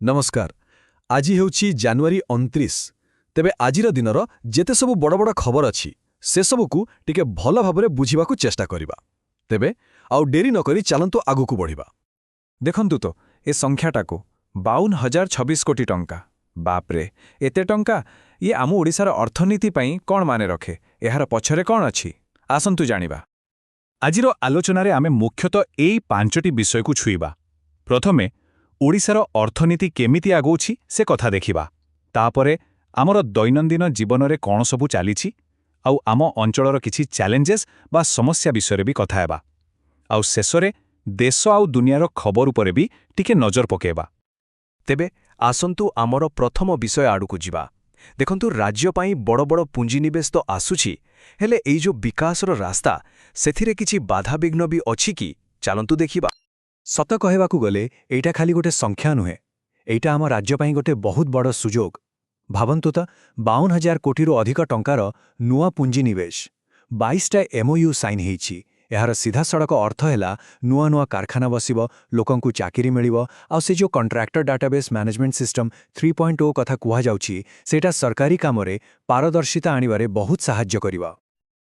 ନମସ୍କାର। ଆଜି ହେଉଛି ଜାନୁଆରୀ 29। ତେବେ ଆଜିର ଦିନର ଯେତେ ସବୁ ବଡ଼ ବଡ଼ ଖବର ଅଛି, ସେସବୁକୁ ଟିକେ ଭଲ ଭାବରେ ବୁଝିବାକୁ ଚେଷ୍ଟା କରିବା। ତେବେ ଆଉ ଡେରି ନକରି ଚାଲନ୍ତୁ ଆଗକୁ ବଢ଼ିବା। ଦେଖନ୍ତୁ ତ ଏ ସଂଖ୍ୟାଟାକୁ, 52,026 କୋଟି ଟଙ୍କା। ବାପରେ, ଏତେ ଟଙ୍କା! ଇଏ ଆମ ଓଡ଼ିଶାର ଅର୍ଥନୀତି ପାଇଁ କ'ଣ ମାନେ ରଖେ? ଏହାର ପଛରେ କ'ଣ ଅଛି? ଆସନ୍ତୁ ଜାଣିବା। ଆଜିର ଆଲୋଚନାରେ ଆମେ ମୁଖ୍ୟତଃ ଏଇ ପାଞ୍ଚଟି ବିଷୟକୁ ଛୁଇଁବା। ପ୍ରଥମେ ଓଡ଼ିଶାର ଅର୍ଥନୀତି କେମିତି ଆଗଉଛି, ସେ କଥା ଦେଖିବା। ତାପରେ ଆମର ଦୈନନ୍ଦିନ ଜୀବନରେ କ'ଣ ସବୁ ଚାଲିଛି, ଆଉ ଆମ ଅଞ୍ଚଳର କିଛି ଚ୍ୟାଲେଞ୍ଜେସ୍ ବା ସମସ୍ୟା ବିଷୟରେ ବି କଥା ହେବା। ଆଉ ଶେଷରେ ଦେଶ ଆଉ ଦୁନିଆର ଖବର ଉପରେ ବି ଟିକେ ନଜର ପକାଇବା। ତେବେ ଆସନ୍ତୁ ଆମର ପ୍ରଥମ ବିଷୟ ଆଡ଼କୁ ଯିବା। ଦେଖନ୍ତୁ, ରାଜ୍ୟ ପାଇଁ ବଡ଼ ବଡ଼ ପୁଞ୍ଜିନିବେଶ ତ ଆସୁଛି, ହେଲେ ଏଇ ଯୋଉ ବିକାଶର ରାସ୍ତା, ସେଥିରେ କିଛି ବାଧାବିଘ୍ନ ବି ଅଛି କି? ଚାଲନ୍ତୁ ଦେଖିବା। ସତ କହିବାକୁ ଗଲେ ଏଇଟା ଖାଲି ଗୋଟେ ସଂଖ୍ୟା ନୁହେଁ, ଏଇଟା ଆମ ରାଜ୍ୟ ପାଇଁ ଗୋଟେ ବହୁତ ବଡ଼ ସୁଯୋଗ। ଭାବନ୍ତୁ ତ, 52,000 କୋଟିରୁ ଅଧିକ ଟଙ୍କାର ନୂଆ ପୁଞ୍ଜିନିବେଶ, 22ଟା ଏମ୍ଓୟୁ ସାଇନ୍ ହେଇଛି। ଏହାର ସିଧାସଳଖ ଅର୍ଥ ହେଲା ନୂଆ ନୂଆ କାରଖାନା ବସିବ, ଲୋକଙ୍କୁ ଚାକିରି ମିଳିବ। ଆଉ ସେ ଯେଉଁ କଣ୍ଟ୍ରାକ୍ଟର ଡାଟାବେସ୍ ମ୍ୟାନେଜମେଣ୍ଟ ସିଷ୍ଟମ 3.0 କଥା କୁହାଯାଉଛି, ସେଇଟା ସରକାରୀ କାମରେ ପାରଦର୍ଶିତା ଆଣିବାରେ ବହୁତ ସାହାଯ୍ୟ କରିବ।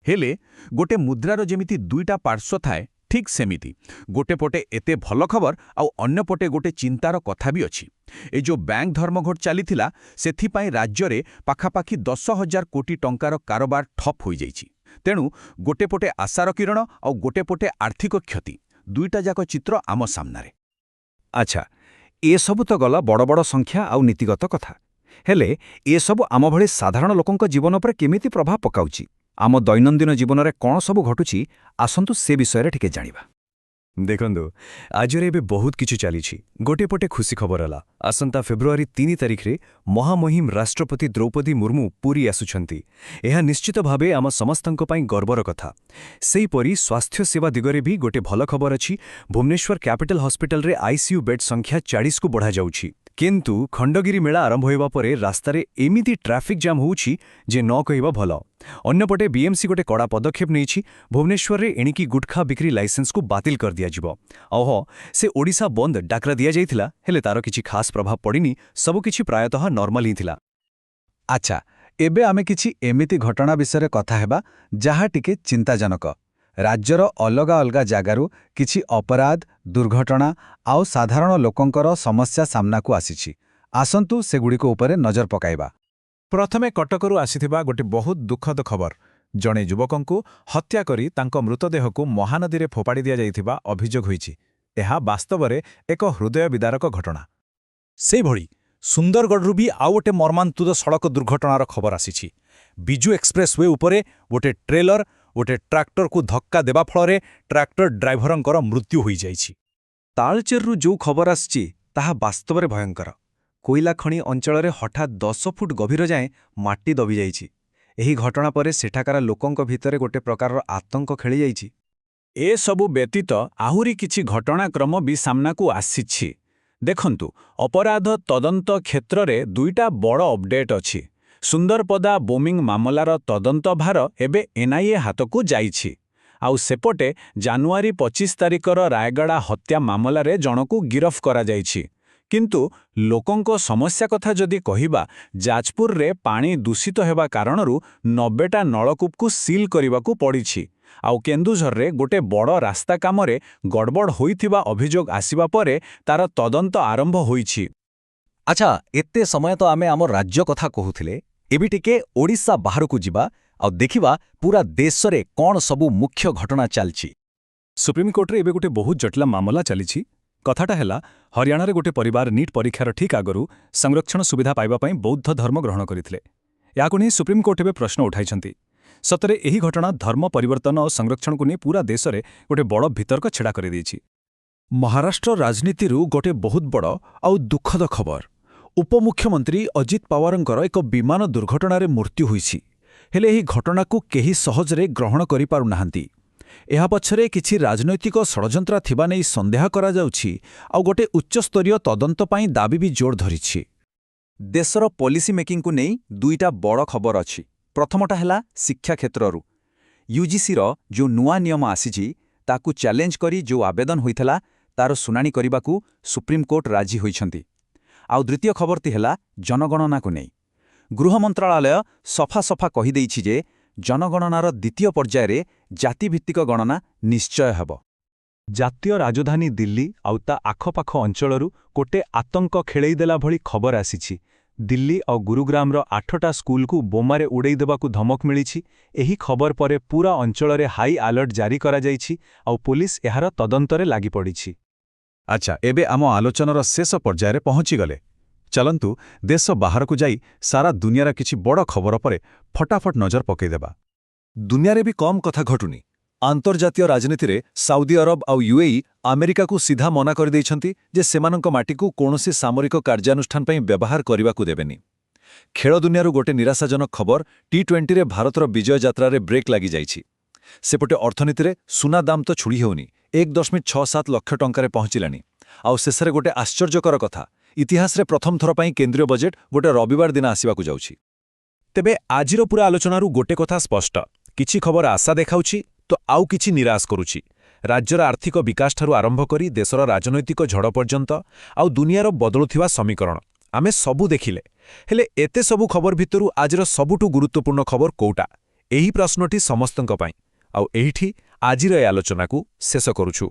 ହେଲେ ଗୋଟେ ମୁଦ୍ରାର ଯେମିତି ଦୁଇଟା ପାର୍ଶ୍ୱ ଥାଏ, ଠିକ୍ ସେମିତି ଗୋଟେ ପଟେ ଏତେ ଭଲ ଖବର ଆଉ ଅନ୍ୟପଟେ ଗୋଟେ ଚିନ୍ତାର କଥା ବି ଅଛି। ଏ ଯୋଉ ବ୍ୟାଙ୍କ ଧର୍ମଘଟ ଚାଲିଥିଲା, ସେଥିପାଇଁ ରାଜ୍ୟରେ ପାଖାପାଖି 10,000 କୋଟି ଟଙ୍କାର କାରବାର ଠପ୍ ହୋଇଯାଇଛି। ତେଣୁ ଗୋଟେ ପଟେ ଆଶାର କିରଣ ଆଉ ଗୋଟେ ପଟେ ଆର୍ଥିକ କ୍ଷତି, ଦୁଇଟା ଯାକ ଚିତ୍ର ଆମ ସାମ୍ନାରେ। ଆଚ୍ଛା, ଏସବୁ ତ ଗଲା ବଡ଼ ବଡ଼ ସଂଖ୍ୟା ଆଉ ନୀତିଗତ କଥା। ହେଲେ ଏସବୁ ଆମ ଭଳି ସାଧାରଣ ଲୋକଙ୍କ ଜୀବନ ଉପରେ କେମିତି ପ୍ରଭାବ ପକାଉଛି? ଆମ ଦୈନନ୍ଦିନ ଜୀବନରେ କ'ଣ ସବୁ ଘଟୁଛି? ଆସନ୍ତୁ ସେ ବିଷୟରେ ଟିକେ ଜାଣିବା। ଦେଖନ୍ତୁ, ରାଜ୍ୟରେ ଏବେ ବହୁତ କିଛି ଚାଲିଛି। ଗୋଟିଏ ପଟେ ଖୁସି ଖବର ହେଲା, ଆସନ୍ତା ଫେବୃଆରୀ 3 ତାରିଖରେ ମହାମହିମ ରାଷ୍ଟ୍ରପତି ଦ୍ରୌପଦୀ ମୁର୍ମୁ ପୁରୀ ଆସୁଛନ୍ତି। ଏହା ନିଶ୍ଚିତ ଭାବେ ଆମ ସମସ୍ତଙ୍କ ପାଇଁ ଗର୍ବର କଥା। ସେହିପରି ସ୍ୱାସ୍ଥ୍ୟ ସେବା ଦିଗରେ ବି ଗୋଟେ ଭଲ ଖବର ଅଛି। ଭୁବନେଶ୍ୱର କ୍ୟାପିଟାଲ ହସ୍ପିଟାଲରେ ଆଇସିୟୁ ବେଡ୍ ସଂଖ୍ୟା 40କୁ ବଢ଼ାଯାଉଛି। କିନ୍ତୁ ଖଣ୍ଡଗିରି ମେଳା ଆରମ୍ଭ ହେବା ପରେ ରାସ୍ତାରେ ଏମିତି ଟ୍ରାଫିକ୍ ଜାମ୍ ହେଉଛି ଯେ ନ କହିବା ଭଲ। ଅନ୍ୟପଟେ ବିଏମ୍ସି ଗୋଟେ କଡ଼ା ପଦକ୍ଷେପ ନେଇଛି। ଭୁବନେଶ୍ୱରରେ ଏଣିକି ଗୁଟଖା ବିକ୍ରି ଲାଇସେନ୍ସକୁ ବାତିଲ କରିଦିଆଯିବ। ଆଉ ହଁ, ସେ ଓଡ଼ିଶା ବନ୍ଦ ଡାକରା ଦିଆଯାଇଥିଲା, ହେଲେ ତାର କିଛି ଖାସ୍ ପ୍ରଭାବ ପଡ଼ିନି। ସବୁକିଛି ପ୍ରାୟତଃ ନର୍ମାଲ ହିଁ ଥିଲା। ଆଚ୍ଛା, ଏବେ ଆମେ କିଛି ଏମିତି ଘଟଣା ବିଷୟରେ କଥା ହେବା ଯାହା ଟିକେ ଚିନ୍ତାଜନକ। ରାଜ୍ୟର ଅଲଗା ଅଲଗା ଜାଗାରୁ କିଛି ଅପରାଧ, ଦୁର୍ଘଟଣା ଆଉ ସାଧାରଣ ଲୋକଙ୍କର ସମସ୍ୟା ସାମ୍ନାକୁ ଆସିଛି। ଆସନ୍ତୁ ସେଗୁଡ଼ିକ ଉପରେ ନଜର ପକାଇବା। ପ୍ରଥମେ କଟକରୁ ଆସିଥିବା ଗୋଟେ ବହୁତ ଦୁଃଖଦ ଖବର। ଜଣେ ଯୁବକଙ୍କୁ ହତ୍ୟା କରି ତାଙ୍କ ମୃତଦେହକୁ ମହାନଦୀରେ ଫୋପାଡ଼ି ଦିଆଯାଇଥିବା ଅଭିଯୋଗ ହୋଇଛି। ଏହା ବାସ୍ତବରେ ଏକ ହୃଦୟ ବିଦାରକ ଘଟଣା। ସେହିଭଳି ସୁନ୍ଦରଗଡ଼ରୁ ବି ଆଉ ଗୋଟେ ମର୍ମାନ୍ତୁଦ ସଡ଼କ ଦୁର୍ଘଟଣାର ଖବର ଆସିଛି। ବିଜୁ ଏକ୍ସପ୍ରେସ୍ we ଉପରେ ଗୋଟେ ଟ୍ରେଲର ଗୋଟେ ଟ୍ରାକ୍ଟରକୁ ଧକ୍କା ଦେବା ଫଳରେ ଟ୍ରାକ୍ଟର ଡ୍ରାଇଭରଙ୍କର ମୃତ୍ୟୁ ହୋଇଯାଇଛି। ତାଳଚେରରୁ ଯେଉଁ ଖବର ଆସିଛି, ତାହା ବାସ୍ତବରେ ଭୟଙ୍କର। କୋଇଲା ଖଣି ଅଞ୍ଚଳରେ ହଠାତ୍ 10 ଫୁଟ ଗଭୀର ଯାଏଁ ମାଟି ଦବିଯାଇଛି। ଏହି ଘଟଣା ପରେ ସେଠାକାର ଲୋକଙ୍କ ଭିତରେ ଗୋଟେ ପ୍ରକାରର ଆତଙ୍କ ଖେଳିଯାଇଛି। ଏସବୁ ବ୍ୟତୀତ ଆହୁରି କିଛି ଘଟଣାକ୍ରମ ବି ସାମ୍ନାକୁ ଆସିଛି। ଦେଖନ୍ତୁ, ଅପରାଧ ତଦନ୍ତ କ୍ଷେତ୍ରରେ ଦୁଇଟା ବଡ଼ ଅପଡେଟ୍ ଅଛି। ସୁନ୍ଦରପଦା ବୋମିଂ ମାମଲାର ତଦନ୍ତ ଭାର ଏବେ ଏନ୍ଆଇଏ ହାତକୁ ଯାଇଛି। ଆଉ ସେପଟେ ଜାନୁଆରୀ 25 ତାରିଖର ରାୟଗଡ଼ା ହତ୍ୟା ମାମଲାରେ ଜଣକୁ ଗିରଫ କରାଯାଇଛି। କିନ୍ତୁ ଲୋକଙ୍କ ସମସ୍ୟା କଥା ଯଦି କହିବା, ଯାଜପୁରରେ ପାଣି ଦୂଷିତ ହେବା କାରଣରୁ 90ଟା ନଳକୂପକୁ ସିଲ୍ କରିବାକୁ ପଡ଼ିଛି। ଆଉ କେନ୍ଦୁଝରରେ ଗୋଟେ ବଡ଼ ରାସ୍ତା କାମରେ ଗଡ଼ବଡ଼ ହୋଇଥିବା ଅଭିଯୋଗ ଆସିବା ପରେ ତାର ତଦନ୍ତ ଆରମ୍ଭ ହୋଇଛି। ଆଚ୍ଛା, ଏତେ ସମୟ ତ ଆମେ ଆମ ରାଜ୍ୟ କଥା କହୁଥିଲେ। ଏବେ ଟିକେ ଓଡ଼ିଶା ବାହାରକୁ ଯିବା ଆଉ ଦେଖିବା ପୁରା ଦେଶରେ କ'ଣ ସବୁ ମୁଖ୍ୟ ଘଟଣା ଚାଲିଛି। ସୁପ୍ରିମକୋର୍ଟରେ ଏବେ ଗୋଟେ ବହୁତ ଜଟିଳ ମାମଲା ଚାଲିଛି। କଥାଟା ହେଲା, ହରିୟାଣାରେ ଗୋଟେ ପରିବାର ନିଟ୍ ପରୀକ୍ଷାର ଠିକ୍ ଆଗରୁ ସଂରକ୍ଷଣ ସୁବିଧା ପାଇବା ପାଇଁ ବୌଦ୍ଧ ଧର୍ମ ଗ୍ରହଣ କରିଥିଲେ। ଏହାକୁ ନେଇ ସୁପ୍ରିମକୋର୍ଟ ଏବେ ପ୍ରଶ୍ନ ଉଠାଇଛନ୍ତି। ସତରେ ଏହି ଘଟଣା ଧର୍ମ ପରିବର୍ତ୍ତନ ଓ ସଂରକ୍ଷଣକୁ ନେଇ ପୁରା ଦେଶରେ ଗୋଟେ ବଡ଼ ବିତର୍କ ଛିଡ଼ା କରିଦେଇଛି। ମହାରାଷ୍ଟ୍ର ରାଜନୀତିରୁ ଗୋଟେ ବହୁତ ବଡ଼ ଆଉ ଦୁଃଖଦ ଖବର। ଉପମୁଖ୍ୟମନ୍ତ୍ରୀ ଅଜିତ ପାୱାରଙ୍କର ଏକ ବିମାନ ଦୁର୍ଘଟଣାରେ ମୃତ୍ୟୁ ହୋଇଛି। ହେଲେ ଏହି ଘଟଣାକୁ କେହି ସହଜରେ ଗ୍ରହଣ କରିପାରୁନାହାନ୍ତି। ଏହା ପଛରେ କିଛି ରାଜନୈତିକ ଷଡ଼ଯନ୍ତ୍ର ଥିବା ନେଇ ସନ୍ଦେହ କରାଯାଉଛି ଆଉ ଗୋଟେ ଉଚ୍ଚସ୍ତରୀୟ ତଦନ୍ତ ପାଇଁ ଦାବି ବି ଜୋର ଧରିଛି। ଦେଶର ପଲିସି ମେକିଂକୁ ନେଇ ଦୁଇଟା ବଡ଼ ଖବର ଅଛି। ପ୍ରଥମଟା ହେଲା ଶିକ୍ଷା କ୍ଷେତ୍ରରୁ। ୟୁଜିସିର ଯେଉଁ ନୂଆ ନିୟମ ଆସିଛି, ତାକୁ ଚ୍ୟାଲେଞ୍ଜ କରି ଯେଉଁ ଆବେଦନ ହୋଇଥିଲା, ତାର ଶୁଣାଣି କରିବାକୁ ସୁପ୍ରିମକୋର୍ଟ ରାଜି ହୋଇଛନ୍ତି। ଆଉ ଦ୍ୱିତୀୟ ଖବରଟି ହେଲା ଜନଗଣନାକୁ ନେଇ। ଗୃହ ମନ୍ତ୍ରଣାଳୟ ସଫା ସଫା କହିଦେଇଛି ଯେ ଜନଗଣନାର ଦ୍ୱିତୀୟ ପର୍ଯ୍ୟାୟରେ ଜାତିଭିତ୍ତିକ ଗଣନା ନିଶ୍ଚୟ ହେବ। ଜାତୀୟ ରାଜଧାନୀ ଦିଲ୍ଲୀ ଆଉ ତା ଆଖପାଖ ଅଞ୍ଚଳରୁ ଗୋଟେ ଆତଙ୍କ ଖେଳେଇଦେଲା ଭଳି ଖବର ଆସିଛି। ଦିଲ୍ଲୀ ଆଉ ଗୁରୁଗ୍ରାମର 8ଟା ସ୍କୁଲକୁ ବୋମାରେ ଉଡ଼େଇଦେବାକୁ ଧମକ ମିଳିଛି। ଏହି ଖବର ପରେ ପୂରା ଅଞ୍ଚଳରେ ହାଇ ଆଲର୍ଟ ଜାରି କରାଯାଇଛି ଆଉ ପୋଲିସ ଏହାର ତଦନ୍ତରେ ଲାଗିପଡ଼ିଛି। ଆଚ୍ଛା, ଏବେ ଆମ ଆଲୋଚନାର ଶେଷ ପର୍ଯ୍ୟାୟରେ ପହଞ୍ଚିଗଲେ। ଚାଲନ୍ତୁ ଦେଶ ବାହାରକୁ ଯାଇ ସାରା ଦୁନିଆର କିଛି ବଡ଼ ଖବର ଉପରେ ଫଟାଫଟ ନଜର ପକାଇଦେବା। ଦୁନିଆରେ ବି କମ୍ କଥା ଘଟୁନି। ଆନ୍ତର୍ଜାତୀୟ ରାଜନୀତିରେ ସାଉଦି ଆରବ ଆଉ ୟୁଏଇ ଆମେରିକାକୁ ସିଧା ମନା କରିଦେଇଛନ୍ତି ଯେ ସେମାନଙ୍କ ମାଟିକୁ କୌଣସି ସାମରିକ କାର୍ଯ୍ୟାନୁଷ୍ଠାନ ପାଇଁ ବ୍ୟବହାର କରିବାକୁ ଦେବେନି। ଖେଳ ଦୁନିଆରୁ ଗୋଟେ ନିରାଶାଜନକ ଖବର, ଟି-20ରେ ଭାରତର ବିଜୟ ଯାତ୍ରାରେ ବ୍ରେକ୍ ଲାଗିଯାଇଛି। ସେପଟେ ଅର୍ଥନୀତିରେ ସୁନା ଦାମ ତ ଛୁଡ଼ି ହେଉନି, 1.67 ଲକ୍ଷ ଟଙ୍କାରେ ପହଞ୍ଚିଲାଣି। ଆଉ ଶେଷରେ ଗୋଟେ ଆଶ୍ଚର୍ଯ୍ୟକର କଥା, ଇତିହାସରେ ପ୍ରଥମ ଥର ପାଇଁ କେନ୍ଦ୍ରୀୟ ବଜେଟ୍ ଗୋଟେ ରବିବାର ଦିନ ଆସିବାକୁ ଯାଉଛି। ତେବେ ଆଜିର ପୁରା ଆଲୋଚନାରୁ ଗୋଟେ କଥା ସ୍ପଷ୍ଟ, କିଛି ଖବର ଆଶା ଦେଖାଉଛି ତ ଆଉ କିଛି ନିରାଶ କରୁଛି। ରାଜ୍ୟର ଆର୍ଥିକ ବିକାଶଠାରୁ ଆରମ୍ଭ କରି ଦେଶର ରାଜନୈତିକ ଝଡ଼ ପର୍ଯ୍ୟନ୍ତ ଆଉ ଦୁନିଆର ବଦଳୁଥିବା ସମୀକରଣ, ଆମେ ସବୁ ଦେଖିଲେ। ହେଲେ ଏତେ ସବୁ ଖବର ଭିତରୁ ଆଜିର ସବୁଠୁ ଗୁରୁତ୍ୱପୂର୍ଣ୍ଣ ଖବର କୋଉଟା? ଏହି ପ୍ରଶ୍ନଟି ସମସ୍ତଙ୍କ ପାଇଁ। ଆଉ ଏଇଠି ଆଜିର ଏ ଆଲୋଚନାକୁ ଶେଷ କରୁଛୁ।